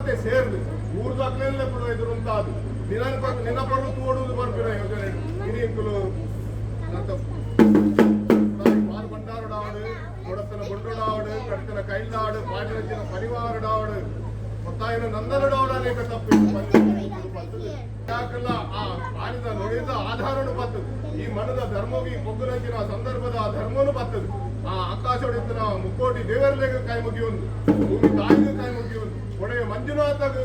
ಒಂತೆ ಸೇರ್ದು ಊರ್ದಕ್ಲೆಲ್ಲ ಪುರ ಎದುರುಂತಾದು ನಿನ್ನ ನಿನ್ನ ಪರ್ಲು ತೋಡುದು ಬರ್ಪಿನ ಯೋಜನೆ ಇನಿ ಇಂಕುಲು ನಂತ ಪಾಲ್ ಭಂಡಾರಡಾವಡು, ಕೊಡತನ ಗುಂಡುಡಾವಡು, ಕಡ್ತನ ಕೈಲಾಡು, ಪಾಡಿರಂಜಿನ ಪರಿವಾರಡಾವಡು, ಒತ್ತಾಯನ ನಂದನಡಾವಡು. ಅನೇಕ ತಪ್ಪು ಯಾಕಲ್ಲ, ಆ ಪಾಡಿದ ನುಡಿದ ಆಧಾರನು ಬತ್ತದು. ಈ ಮನದ ಧರ್ಮವಿ ಪೊಗ್ಗುನಂಚಿನ ಸಂದರ್ಭದ ಆ ಧರ್ಮನು ಬತ್ತದು. ಆ ಆಕಾಶಡಿತ್ತಿನ ಮುಕ್ಕೋಟಿ ದೇವರಲೆಗ್ ಕೈ ಮುಗಿಯೊಂದು, ಭೂಮಿ ತಾಯಿಗೆ ಕೈ ಮುಗಿಯೊಂದು, ಒಡೆಯ ಮಂಜುನಾಥಗ್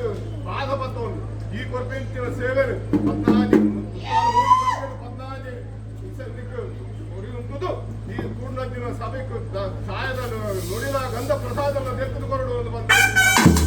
ಪಾದ ಪತ್ತೊಂದು, ಈ ಕೊರ್ಪಿಂಚಿನ ಸೇವೆನು 14 14 ಉಂಟುದು. ಈ ಕೂಡ್ನಂಚಿನ ಸಭೆಕ್ ಛಾಯದ ನುಡಿನ ಗಂಧ ಪ್ರಸಾದನ ದೆತ್ತದು ಕೊರಡು ಒಂದು ಬಂತು.